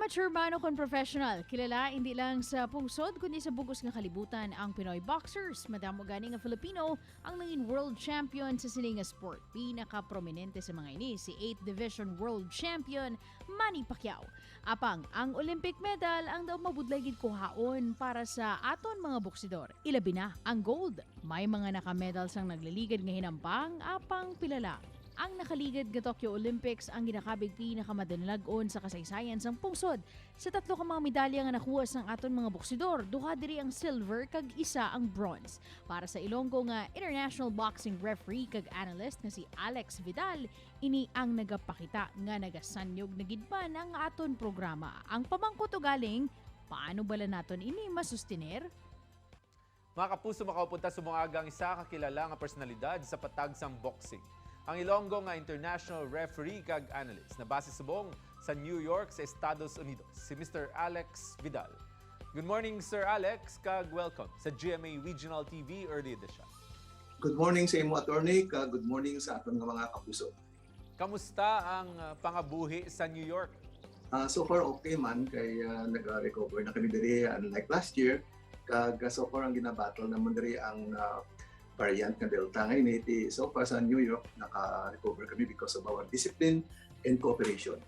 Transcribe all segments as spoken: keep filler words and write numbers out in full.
Amateur man o kon professional, kilala hindi lang sa pungsod kundi sa bug-os nga kalibutan ang Pinoy boxers. Madamo gani nga Filipino ang nangin world champion sa sini nga sport. Pinakaprominente sa mga ini si eighth Division World Champion Manny Pacquiao. Apang ang Olympic medal ang daw mabudlay gid kuhaon para sa aton mga boksidor, ilabi na ang gold. May mga nakamedal sang nagliligad nga hinampang, apang pila lang. Ang nakaligad nga Tokyo Olympics ang ginakabig pinakamadanalag-on sa kasaysayan sang pungsod. Sa tatlo ka mga medalya nga nakuha sang aton mga boksidor, duha diri ang silver kag isa ang bronze. Para sa Ilonggo nga international boxing referee kag analyst nga si Alex Vidal, ini ang nagapakita nga nagasanyog na gid man ang aton programa. Ang pamangkot ugaling, paano bala naton ini masustener? Mga kapuso, makaupunta subong aga ang isa ka kilala nga personalidad sa patag sang boxing. Ang Ilonggo nga international referee kag analyst, nabase subong sa New York sa Estados Unidos, si Mister Alex Vidal. Good morning, Sir Alex, kag welcome sa G M A Regional T V Early Edition. Good morning sa imo, attorney, kag good morning sa aton nga mga kapuso. Kamusta ang ah, pangabuhi sa New York? Ah, so far okay man kay ah, nag-recover na kami diri, unlike last year. Kag ah, so far ang ginabattle naman diri ang ah, variant nga Delta ngayon. Eh, so far sa New York, naka-recover kami because of our discipline and cooperation.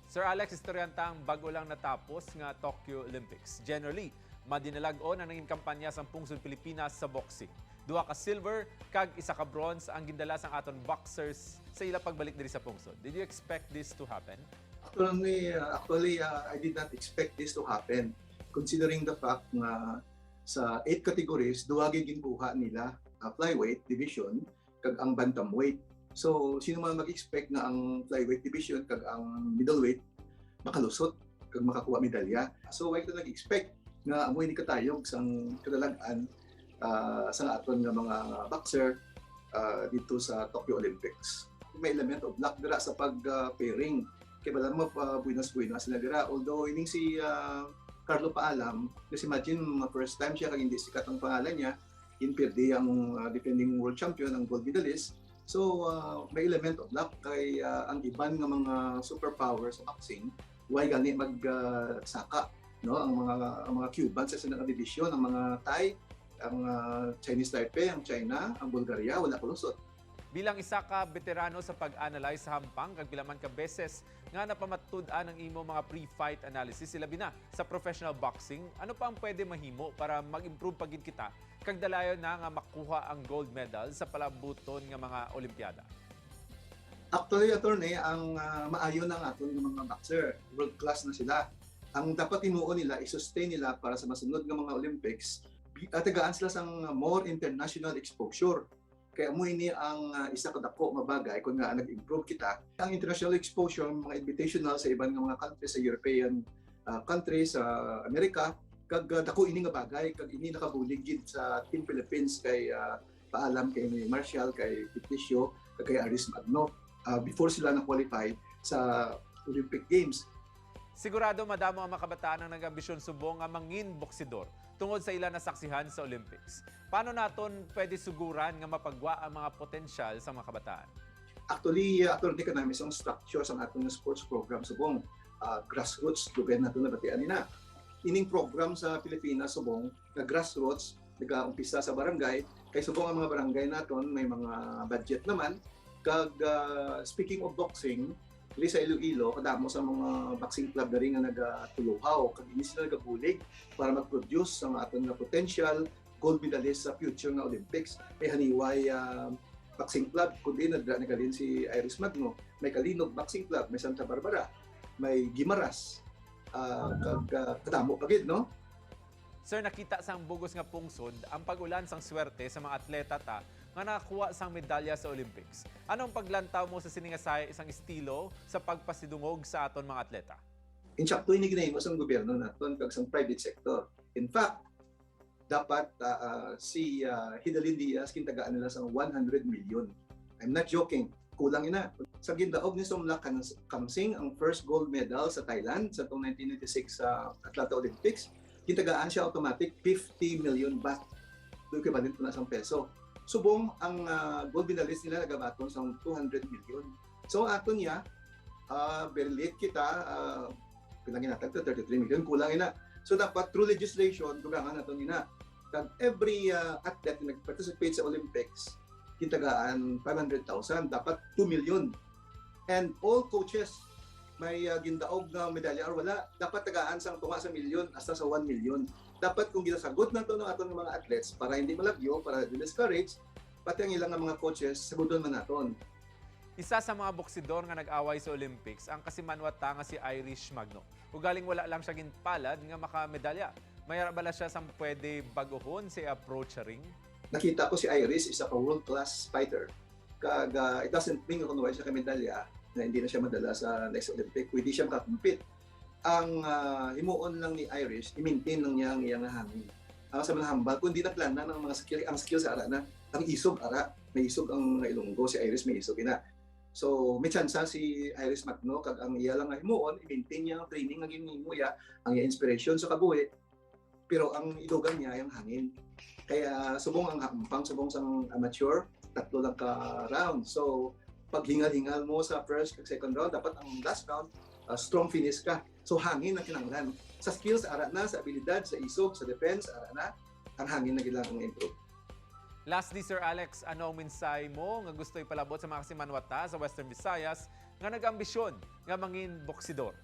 Sir Alex, istoryahan ta ang bag-o lang natapos nga Tokyo Olympics. Generally, madinalag-on ang nangin kampanya sang pungsod Pilipinas sa boxing. Duha ka silver kag isa ka bronze ang gindala sang aton boxers sa ila pagbalik diri sa pungsod. Did you expect this to happen? Actually, uh, actually uh, I did not expect this to happen, considering the fact nga sa eight categories, duha gyud ginkuha nila, uh, flyweight division kag ang bantamweight. So, sino man mag-expect nga ang flyweight division kag ang middleweight makalusot kag makakuha medalya? So, wala kita nag-expect nga amo ini katayog sang kadalag-an ah, sang aton nga mga boxer ah, dito sa Tokyo Olympics. May element of luck dira sa pag ah, pairing. Kay wala mo pa buenas-buenas sila dira. Although ining si ah, Carlo Paalam, just imagine, mga first time siya kag hindi sikat ang pangalan niya, in pirdi ang ah, defending world champion, ang gold medalist. So, ah, may element of luck kay ah, ang iban nga mga superpower sa boxing, way gani mag ah, saka, no? Ang mga ang mga Cuban sa sila nga division, ang mga Thai, ang ah, Chinese Taipei, ang China, ang Bulgaria, wala kalusot. Bilang isa ka veterano sa pag-analyze sa hampang kag pila man ka beses nga napamatud-an ang imo mga pre-fight analysis, ilabi na sa professional boxing, ano pa ang pwede mahimo para mag-improve pa gid kita kag dalayon na nga makuha ang gold medal sa palabuton nga mga Olimpiada? Actually, attorney, ang ah, maayo na ang aton nga mga boxer, world class na sila. Ang dapat himuon nila, i-sustain nila para sa masunod nga mga Olympics, bi- ah, tagaan sila sang more international exposure. Kaya mo ini ang ah, isa ka dako nga bagay kung nga nag-improve kita. Ang international exposure, mga invitational sa iban nga mga countries, sa European ah, countries, sa Amerika, kag ah, dako ini nga bagay, kag ini nakabulig gid sa Team Philippines kay ah, Paalam, kay Marshall, kay Patricio, kag kay Aris Magno ah, before sila na-qualify sa Olympic Games. Sigurado madamo ang mga kabataan ang nagambisyon subong nga mangin boksidor tungod sa ila nasaksihan sa Olympics. Paano naton pwede suguran nga mapagwa ang mga potensyal sa mga kabataan? Actually, uh, attorney, kanami sang structure sang aton nga sports program subong, uh, grassroots, dugay nato nabatian nina. Ining program sa Pilipinas subong nga grassroots, nagaumpisa sa barangay, kay subong ang mga barangay naton may mga budget naman. Kag uh, speaking of boxing, diri sa Iloilo, kadamo sa mga boxing club diri nga nagatuluhaw, kag ini sila nagabulig para mag-produce sa mga aton nga potential gold medalist sa future nga Olympics. May Haniway ah, Boxing Club, kundi nadra nagalin si Iris Magno. May Kalinog Boxing Club, may Santa Barbara, may Guimaras, ah, kag ah, kadamo pa gid, no? Sir, nakita sang bugos nga pungsod ang pag-ulan sang swerte sa mga atleta ta nga nakakuha sang medalya sa Olympics. Ano ang paglantaw mo sa sini nga sahi sang estilo sa pagpasidungog sa aton mga atleta? Insakto ini ginahimo sang gobyerno naton kag sang private sector. In fact, dapat ah, ah, si ah, Hidalin Diaz kintagaan nila sang one hundred million. I'm not joking. Kulang ina. Sa gindaog ni Somla Kan- Kamsing ang first gold medal sa Thailand sa tong nineteen ninety-six sa Atlanta Olympics, kintagaan siya automatic fifty million baht, do equivalent na sang peso. Subong ang ah, gold medalist nila nagabaton sang two hundred million. So ato niya, ah, very late kita, ah, Pila ginhatag to? Thirty-three million. Kulang ina. So, dapat through legislation, dugangan naton ina. Kag every, ah, athlete nga nag-participate sa Olympics, kintagaan five hundred thousand, dapat two million. And all coaches, may, ah, gindaog nga medalya or wala, dapat tagaan sang tunga sa milyon hasta sa one million. Dapat kung ginasagot nato ang aton nga mga athletes para hindi malagyo, para di discourage, pati ang ilang nga mga coaches, saguton man naton. Isa sa mga boksidor nga nag-away sa Olympics ang kasimanwa ta nga si Irish Magno. Ugaling wala lang siya ginpalad nga makamedalya. May ara bala siya sang pwede bag-ohon sa approach sa ring? Nakita ko si Irish, isa ka world-class fighter. Kag, ah, it doesn't mean nga kung wala siya ka medalya na hindi na siya madala sa next Olympic. Pwede siya makakompete. Ang, ah, himuon lang ni Irish, i-maintain lang niya ang iyang hangin. Ang sa mga hambal, kung di na plana ng mga skill, ang skill sa ara na, ang isog ara, may isog ang mga Ilonggo, si Irish may isog ina. So, may tsansa si Irish Magno, kag ang iya lang nga himuon, i-maintain niya ang training nga ginhimo niya, ang iya inspiration sa kabuhi, pero ang idugang niya ay ang hangin. Kaya subong ang hampang, subong sang amateur, tatlo lang ka round. So, pag hingal-hingal mo sa first kag second round, dapat ang last round, ah, strong finish ka. So, hangin ang kinahanglan. Sa skills, ara na, sa abilidad, sa isog, sa defense, ara na, ang hangin na gid lang ang improve. Lastly, Sir Alex, ano ang mensahe mo nga gusto ipalabot sa mga kasimanwa ta sa Western Visayas nga nag-ambisyon nga mangin boksidor?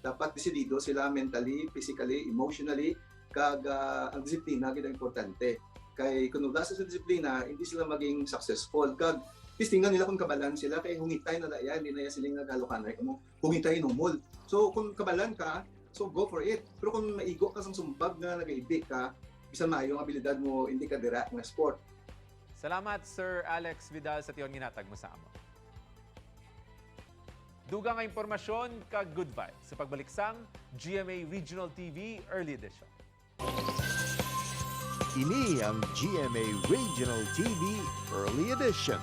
Dapat desidido sila mentally, physically, emotionally, kag, ah, ang disiplina gid ang importante. Kay kung wala sa disiplina, hindi sila maging successful. Kag testingan nila kung kabalan sila, kay hungitay na na yan, hindi na yan sila nga galukanay kamo. Hungitay numol. So, kung kabalan ka, so go for it. Pero kung maigo ka sang sumbag nga nagaibi ka, bisan maayo ang abilidad mo, hindi ka dira nga sport. Salamat, Sir Alex Vidal, sa tion ginhatag mo sa amon. Dugang nga impormasyon kag good vibes sa pagbalik sang G M A Regional T V Early Edition. Ini ang G M A Regional T V Early Edition.